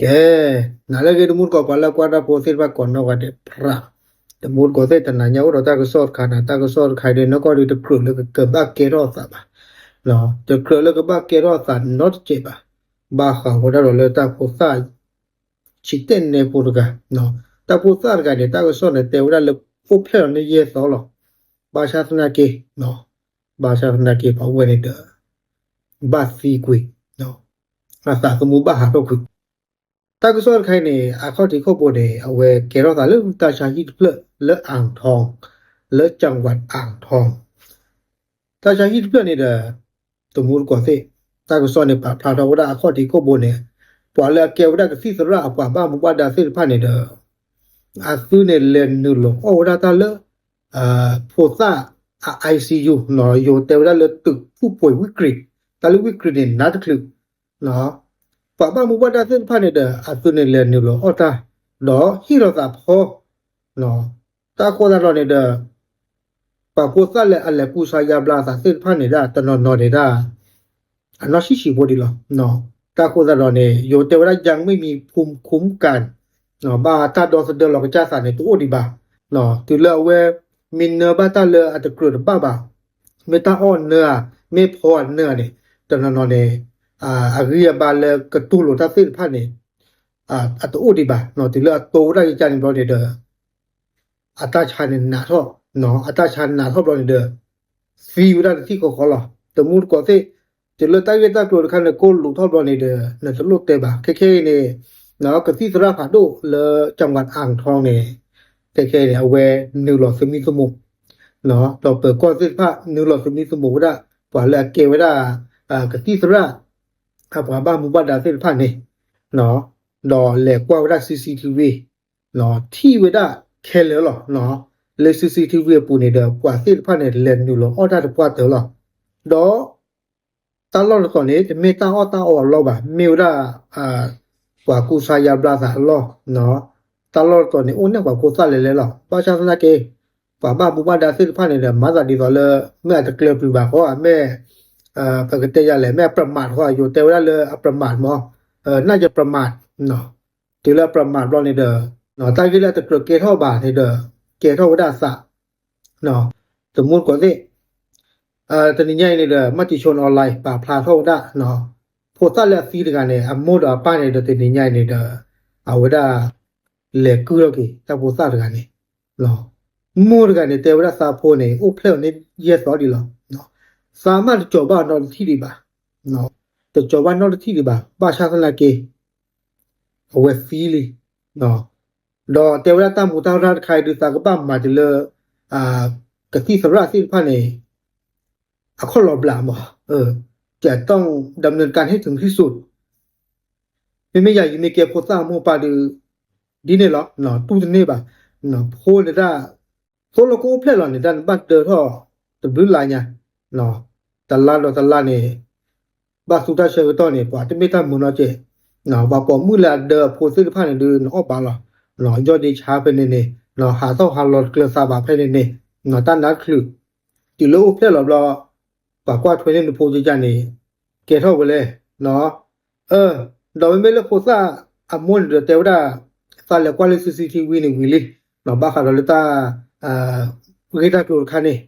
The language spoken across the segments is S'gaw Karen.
ကဲ, နၤလၢအဂ့ၤ တမူတကိး ပှၤလၢကွၢ်တၢ်ဖိသ့ၣ်တဖၣ်ကိးနီၢ်ဂၤဒဲး ပြး, တမူတကိးသ့ၣ် တနၤညါအိၣ်ဒီးတၢ်ကစီၣ်တခါန့ၣ်, တၢ်ကစီၣ်တခါအံၤဒ်နီၢ်ကီၢ်ဒုး တကြၢးလၢကကဘၣ်ကဲထီၣ်သးဘၣ်, တကြၢးလၢကဘၣ်ကဲထီၣ်သးနီတစဲးဘၣ်. ဘၣ်ဃးဝဲဒၣ်ဒီးလၢတၢ်ဖိသၣ် ဆံးတဲာ်နဲဖိတဂၤ, တၢ်ဖိသၣ်တဂၤန့ၣ် တၢ်ကစီၣ်န့ၣ်တဲဝဲဒၣ်လၢအိၣ်ဖျဲၣ်လီၤန့ၢ်ယဲၢ်သီလီၤ. ဘၣ်ဆၣ်သနာ်က့, ဘၣ်ဆၣ်သနာ်က့ ပှၤဝဲန့ၣ်ဒီး ဘၣ်သံကွံာ်, အသးသမူဘၣ်ဟးထီၣ်ကွံာ်. တၢ်ကစီၣ်တခါအံၤန့ၣ် အခီၣ်ထံးခီၣ်ဘိန့ၣ် အဝဲကဲထီၣ်သးလၢတၢ်ဆါဟံၣ်တဖျၢၣ်လၢ အၣ်ထီ, လၢ จังหวัดอ่างทอง. တၢ်ဆါဟံၣ်တဖျၢၣ်န့ၣ်ဒီး တမူတကိးသ့ၣ်, တၢ်ကစီၣ်န့ၣ် ပာ်ဖျါထီၣ်ဝဲဒၣ်အခီၣ်ထံးခီၣ်ဘိန့ၣ်, ပှၤလၢအကဲဝဲဒၣ်ကသံၣ်သရၣ်အပှၤဘၣ်မူဘၣ်ဒါသ့ၣ်တဖၣ်န့ၣ်ဒီး အသုန့ၣ်လဲၤနုာ်လီၤအီၣ်ဝဲဒၣ်တၢ်လၢ ဖိသၣ်အ ICU ယိၤတဲဝဲဒၣ်လၢ ตึกผู้ป่วยวิกฤต, တၢ်လၢ วิกฤต န့ၣ် နါတချုး ပှၤဘၣ်မူဘၣ်ဒါသ့ၣ်တဖၣ်န့ၣ်ဒီး အသုန့ၣ်လဲၤနုာ်လီၤအီၣ်တၢ်, ဒီးဟ့ၣ်လီၤသးဖီ, တၢ်ဃိသတးဒီးန့ၣ်ဒီး ပှၤဖိသၣ်လၢအလဲၤကူစါယါဘျါသးသ့ၣ်တဖၣ်န့ၣ်ဒၣ် တနီၤနီၤန့ၣ်ဒၣ် အနီၢ်ဆံးဆံးဖိဒံးလီၤ. တၢ်ဃိသတးဒီးန့ၣ် ယိၤတဲဝဲဒၣ် ยังไม่มีภูมิคุ้มกัน, ဘၣ်တၢ်ဒီသဒၢလီၤကစၢ်သးန့ၣ် တအိၣ်ဒံးဘၣ်. တုၤလၢအဝဲ မ့ၢ်နၢဘၣ်တၢ်လၢအတကြၢးတဘၣ်ဘၣ်, မ့ၢ်တၢ်အီၣ်နၢဧါ, မ့ၢ်ဖီအနၢဧါန့ၣ် တနီၤနီၤန့ၣ် အဂံၢ်အဘါလၢကတူၢ်လိာ်တၢ်သ့ၣ်တဖၣ်န့ၣ် အတအိၣ်ဒံးဘၣ်. တုၤလၢအတိဝဲဒၣ်ယကန့ၣ်ဘျီန့ၣ်ဒီး အတၢ်ဆါန့ၣ်နးထီၣ်, အတၢ်ဆါနးထီၣ်ဘျီန့ၣ်ဒီး သံဝဲဒၣ်တထံၣ်ဃီဃီလီၤ. တမူတကိးသ့ၣ်, တုၤလၢတၢ်ဂ့ၢ်တၢ်ကျိၤတခါန့ၣ် ကိၢ်လူးထီၣ်ဘျီန့ၣ်ဒီး နတလိၣ်တဲဘၣ်. ခဲခဲအံၤန့ၣ် ကသံၣ်သရၣ်ဖးဒိၣ်လၢ จังหวัดอ่างทอง န့ၣ် ခဲခဲအံၤန့ၣ် အဝဲနုာ်လီၤသမံသမိး, ဒီးပၢၤကီၢ်သ့ၣ်တဖၣ် နုာ်လီၤသမံသမိးဝဲဒၣ် ပှၤလၢအကဲဝဲဒၣ် ကသံၣ်သရၣ် အပှၤဘၣ်မူဘၣ်ဒါသ့ၣ်တဖၣ်န့ၣ် ဒီးလဲၤကွၢ်ဝဲဒၣ် CCTV ထံၣ်ဝဲဒၣ်ခဲလၢာ်လီၤ. လၢ CCTV အပူၤန့ၣ်ဒီး ပှၤသ့ၣ်တဖၣ်န့ၣ် လဲၤနုာ်လီၤအီၣ်တၢ်တပှၢ်တၢၢ်လီၤ. ဒီး တၢ်လီၢ်တတီၤန့ၣ် တမ့ၢ်တၢ်အီၣ်တၢ်အီအလီၢ်ဘၣ်, မ့ၢ်ဝဲဒၣ် ပှၤကူစါယါဘျါသးအလီၢ်, တၢ်လီၢ်တတီၤန့ၣ် အိၣ်န့ၢ်ပှၤဖိသၣ်လဲၤလဲၤလီၤ. ဘၣ်ဆၣ်သနာ်က့ ပှၤဘၣ်မူဘၣ်ဒါသ့ၣ်တဖၣ်န့ၣ်ဒီး မၤသးဒ်သိးလၢ မ့ၢ်အတကျၢၤပျုၤဘၣ်ဃီ, အမ့ၢ် ပကတဲယၤလဲၣ်, မ့ၢ်အ ประมาท ဃီ, ယိၤတဲဝဲဒၣ်လၢအ ประมาท မး, น่าจะ ประมาท တုၤလၢအ ประมาท ဘျီန့ၣ်ဒီး တၢ်ဂ့ၢ်လၢအတကြၢးကဲထီၣ်ဘၣ်န့ၣ်ဒီး ကဲထီၣ်ဝဲဒၣ်အသး တမူတကိးသ့ၣ်, တနံၤညါအံၤန့ၣ်ဒီး မၤတံၤဆိ online ပာ်ဖျါထီၣ်ဝဲဒၣ် ဖိသၣ်လၢအသံတဂၤန့ၣ် အမိၢ်ဒီးအပၢ်န့ၣ်ဒီး တနံၤညါအံၤန့ၣ်ဒီး အဝဲဒၣ် လဲၤကုၢ်ထီၣ်က့ၤ တၢ်ဖိသၣ်တဂၤန့ၣ်, မိၢ်တဂၤန့ၣ် တဲဝဲဒၣ်သးဖိန့ၣ် အိၣ်ဖျဲၣ်အီၤန့ၣ် ယဲၢ်သီဒံးလီၤ. သးမးတကၠီၤဘၣ်နီတထံၣ်ဒံးဘၣ်, တကၠီၤဘၣ်နီတထံၣ်ဒံးဘၣ်, ဘၣ်ဆၣ်သနာ်က့ အဝဲသံလံ. ဒီးတဲဝဲဒၣ်တၢ်မူတၢ်ရၢ်တခါအံၤဒုး သးကဘၣ်မၤတုၤလၢ ကသံၣ်သရၣ်သ့ၣ်တဖၣ်န့ၣ် အခီၣ်လီၤဘျးမး, จะต้องดำเนินการให้ถึงที่สุด. မ့မ့ၢ်ယၤ ယမ့ၢ်ကဲဖိသၣ်အမိၢ်ပၢ်ဒုး ဒ်န့ၣ်လီၤ, တူၢ်တန့ၢ်ဘၣ်. ဖိန့ၣ်ဒၣ် သိလၢကအိၣ်ဖျဲၣ်လီၤန့ၣ် တၢ်နဘၣ်ဒၢထီၣ် တဘျုးလါညါ, တလါဒီးတလါန့ၣ် ဘၣ်သူတၢ်ဆၢကတီၢ်န့ၣ် ပှၤတမ့ၢ်တၢ်မုာ်နီတစဲး, ပှၤပိာ်မုၣ်လၢအဒၢအဖိသ့ၣ်တဖၣ်န့ၣ်ဒုး နအီၣ်ဘၣ်လီၤ, ယီၢ်ဒ့ဆါဖဲန့ၣ်န့ၣ်, ဟးထီၣ်ဟးလီၤတကျၢၤသးဘၣ်ဖဲန့ၣ်န့ၣ်, တၢ်နါတချုး တုၤလၢအိၣ်ဖျဲၣ်လီၤဘျီ ပှၤကွၢ်ထွဲန့ၢ်နဖိကကန့ၣ် ကဲထီၣ်ဝဲလဲၣ်. ဒီးမ့မ့ၢ်လၢဖိသၣ်အမိၢ်န့ၣ်ဒီးတဲဝဲဒၣ် သးလဲၤကွၢ်လၢ CCTV န့ၣ်ဝံၤလံ, ဘၣ်ဃးဒီးလၢတၢ် ဂ့ၢ်တၢ်ကျိၤတခါန့ၣ်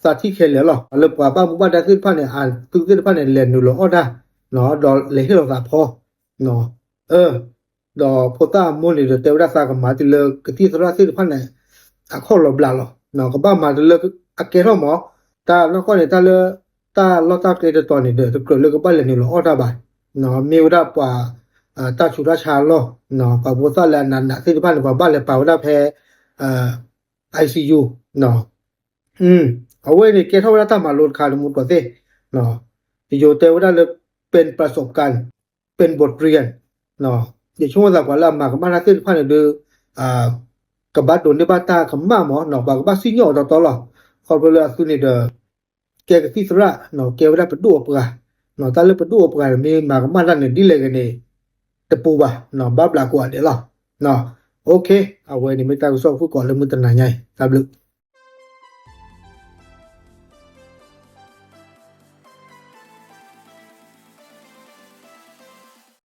သးထံၣ်ခဲလၢာ်လီၤ. လၢပှၤဘၣ်မူဘၣ်ဒါသ့ၣ်တဖၣ်န့ၣ် အသုသ့ၣ်တဖၣ်န့ၣ် လဲၤနုာ်လီၤအီၣ်တၢ် ဒီးလဲၤဟ့ၣ်လီၤသးဖီ ဒီးဖိသၣ်အမိၢ်န့ၣ်ဒီး တဲဝဲဒၣ်သးကမၤတုၤလၢကသံၣ်သရၣ်သ့ၣ်တဖၣ်န့ၣ် အခီၣ်လီၤဘျးလီၤ. ကဘၣ်မၤတုၤလၢအကဲထီၣ်မး, တၢ်နီၢ်ကီၢ်န့ၣ် တၢ်လၢ တၢ်လီၢ်တၢ်ကျဲတတီၤန့ၣ်ဒီး တကြၢးလၢကဘၣ်လဲၤနုာ်လီၤအီၣ်တၢ်ဘၣ်. မ့ၢ်ဝဲဒၣ်ပှၤ တၢ်ဆူးတၢ်ဆါအလီၢ်, ပှၤဖိသၣ်လၢအနးနးသ့ၣ်တဖၣ်န့ၣ် ပှၤဘၣ်လဲၤပာ်ဝဲဒၣ်ဖဲ ICU အဝဲန့ၣ်ကဲထီၣ်ဝဲဒၣ်တၢ်မၤလိတခါ တမူတကိးသ့ၣ်, ယိၤတဲဝဲဒၣ်လၢ เป็นประสบการณ์ เป็นบทเรียน ယဆိကမိၣ်သးပှၤလၢအမၤကမၣ်တၢ်သ့ၣ်တဖၣ်န့ၣ်ဒီး ကဘၣ်ဒိးန့ၢ်ဘၣ်တၢ်ကမၣ်မး, ပှၤကဘၣ်စံၣ်ညီၣ်အီၤတီတီလီၤ. ခီဖျိလၢအသုန့ၣ်ဒီး ကဲကသံၣ်သရၣ်, ကဲဝဲဒၣ်ပဒိၣ်အပှၤ, တၢ်လၢပဒိၣ်အပှၤန့ၣ် မ့ၢ်မၤကမၣ်တၢ်န့ၣ် ဒ်လဲၣ်ဂ့ၤန့ၣ် တပူၤဘၣ်, ဘၣ်ဘျးကိးဂၤဒဲးလီၤ. အဝဲန့ၣ်မ့ၢ်တၢ်ကစီၣ်ဖုၣ်ကိာ်လၢမုၢ်တနၤညါအံၤ တၢ်ဘျုး